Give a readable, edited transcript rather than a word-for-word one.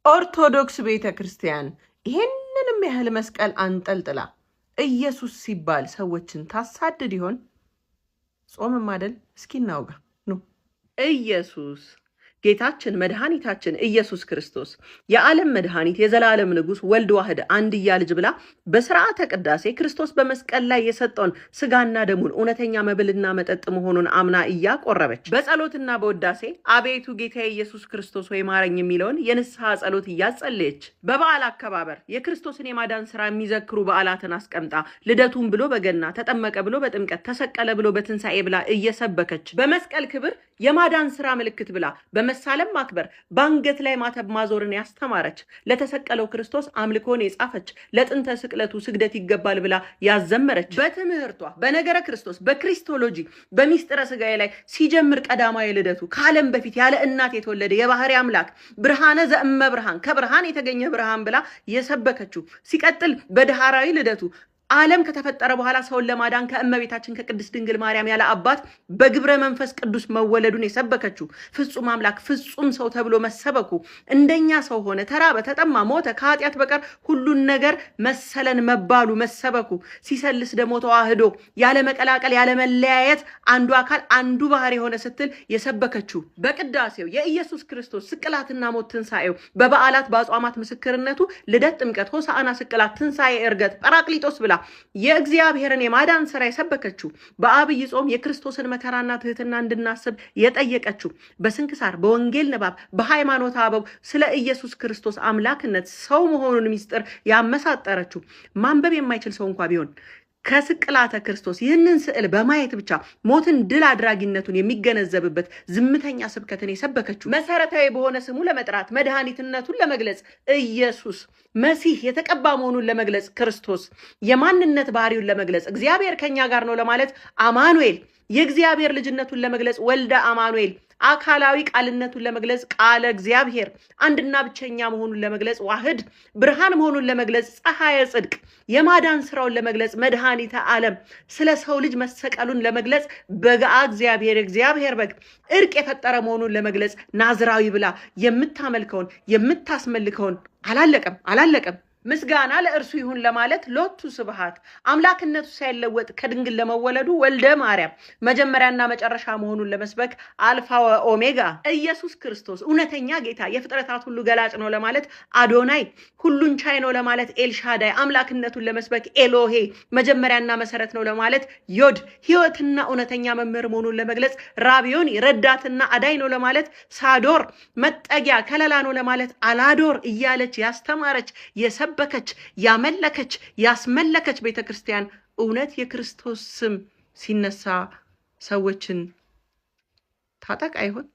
ኦርቶዶክስ ቤተ ክርስቲያን ይሄንንም ያህል መስቀል አንጠልጥላ ኢየሱስ ሲባል ሰዎችን ታሳድድ ይሆን? ጾምም አይደል? እስኪ እናውጋ ኑ። ኢየሱስ ጌታችን መድኃኒታችን ኢየሱስ ክርስቶስ የዓለም መድኃኒት የዘላለም ንጉሥ ወልድ ዋህድ አንድያ ልጅ ብላ በስርዓተ ቅዳሴ ክርስቶስ በመስቀል ላይ የሰጠውን ስጋና ደሙን እውነተኛ መብልና መጠጥ መሆኑን አምና እያቆረበች፣ በጸሎትና በውዳሴ አቤቱ ጌታ ኢየሱስ ክርስቶስ ሆይ ማረኝ የሚለውን የንስሐ ጸሎት እያጸለየች፣ በበዓል አከባበር የክርስቶስን የማዳን ስራ የሚዘክሩ በዓላትን አስቀምጣ፣ ልደቱን ብሎ በገና፣ ተጠመቀ ብሎ በጥምቀት፣ ተሰቀለ ብሎ በትንሣኤ ብላ እየሰበከች፣ በመስቀል ክብር የማዳን ስራ ምልክት ብላ በመሳለም ማክበር፣ በአንገት ላይ ማተብ ማዞርን ያስተማረች፣ ለተሰቀለው ክርስቶስ አምልኮን የጻፈች፣ ለጥንተ ስቅለቱ ስግደት ይገባል ብላ ያዘመረች፣ በትምህርቷ በነገረ ክርስቶስ በ Christology በሚስጥረ ስጋዌ ላይ ሲጀምር ቀዳማዊ ልደቱ ከዓለም በፊት ያለ እናት የተወለደ የባህሪ አምላክ ብርሃነ ዘእመብርሃን ከብርሃን የተገኘ ብርሃን ብላ የሰበከችው፣ ሲቀጥል በድሃራዊ ልደቱ ዓለም ከተፈጠረ በኋላ ሰውን ለማዳን ከእመቤታችን ከቅድስት ድንግል ማርያም ያለ አባት በግብረ መንፈስ ቅዱስ መወለዱን የሰበከችው፣ ፍጹም አምላክ ፍጹም ሰው ተብሎ መሰበኩ፣ እንደኛ ሰው ሆነ፣ ተራበ፣ ተጠማ፣ ሞተ፣ ከኃጢአት በቀር ሁሉን ነገር መሰለን መባሉ መሰበኩ፣ ሲሰልስ ደግሞ ተዋህዶ ያለ መቀላቀል ያለ መለያየት አንዱ አካል አንዱ ባህሪ የሆነ ስትል የሰበከችው፣ በቅዳሴው የኢየሱስ ክርስቶስ ስቅላትና ሞት ትንሣኤው፣ በበዓላት በአጽዋማት ምስክርነቱ ልደት፣ ጥምቀት፣ ሆሳዕና፣ ስቅላት፣ ትንሣኤ፣ ዕርገት፣ ጰራቅሊጦስ ብላ የእግዚአብሔርን የማዳን ስራ የሰበከችው፣ በአብይ ጾም የክርስቶስን መከራና ትህትና እንድናስብ የጠየቀችው፣ በስንክሳር በወንጌል ንባብ በሃይማኖተ አበው ስለ ኢየሱስ ክርስቶስ አምላክነት ሰው መሆኑን ሚስጥር ያመሳጠረችው፣ ማንበብ የማይችል ሰው እንኳ ቢሆን ከስቅላተ ክርስቶስ ይህንን ስዕል በማየት ብቻ ሞትን ድል አድራጊነቱን የሚገነዘብበት ዝምተኛ ስብከትን የሰበከችው፣ መሰረታዊ በሆነ ስሙ ለመጥራት መድኃኒትነቱን ለመግለጽ ኢየሱስ፣ መሲህ የተቀባ መሆኑን ለመግለጽ ክርስቶስ፣ የማንነት ባህሪውን ለመግለጽ እግዚአብሔር ከኛ ጋር ነው ለማለት አማኑኤል፣ የእግዚአብሔር ልጅነቱን ለመግለጽ ወልደ አማኑኤል፣ አካላዊ ቃልነቱን ለመግለጽ ቃለ እግዚአብሔር፣ አንድና ብቸኛ መሆኑን ለመግለጽ ዋህድ፣ ብርሃን መሆኑን ለመግለጽ ፀሐየ ጽድቅ፣ የማዳን ስራውን ለመግለጽ መድኃኒተ ዓለም፣ ስለ ሰው ልጅ መሰቀሉን ለመግለጽ በግአ እግዚአብሔር እግዚአብሔር በግ፣ እርቅ የፈጠረ መሆኑን ለመግለጽ ናዝራዊ ብላ የምታመልከውን የምታስመልከውን፣ አላለቀም አላለቀም። ምስጋና ለእርሱ ይሁን ለማለት ሎቱ ስብሐት፣ አምላክነቱ ሳይለወጥ ከድንግል ለመወለዱ ወልደ ማርያም፣ መጀመሪያና መጨረሻ መሆኑን ለመስበክ አልፋ ኦሜጋ፣ ኢየሱስ ክርስቶስ እውነተኛ ጌታ የፍጥረታት ሁሉ ገላጭ ነው ለማለት አዶናይ፣ ሁሉን ቻይ ነው ለማለት ኤልሻዳይ፣ አምላክነቱን ለመስበክ ኤሎሄ፣ መጀመሪያና መሰረት ነው ለማለት ዮድ፣ ሕይወትና እውነተኛ መምህር መሆኑን ለመግለጽ ራቢዮኒ፣ ረዳትና አዳኝ ነው ለማለት ሳዶር፣ መጠጊያ ከለላ ነው ለማለት አላዶር እያለች ያስተማረች፣ የሰበከች፣ ያመለከች፣ ያስመለከች ቤተ ክርስቲያን እውነት የክርስቶስ ስም ሲነሳ ሰዎችን ታጠቃ ይሆን?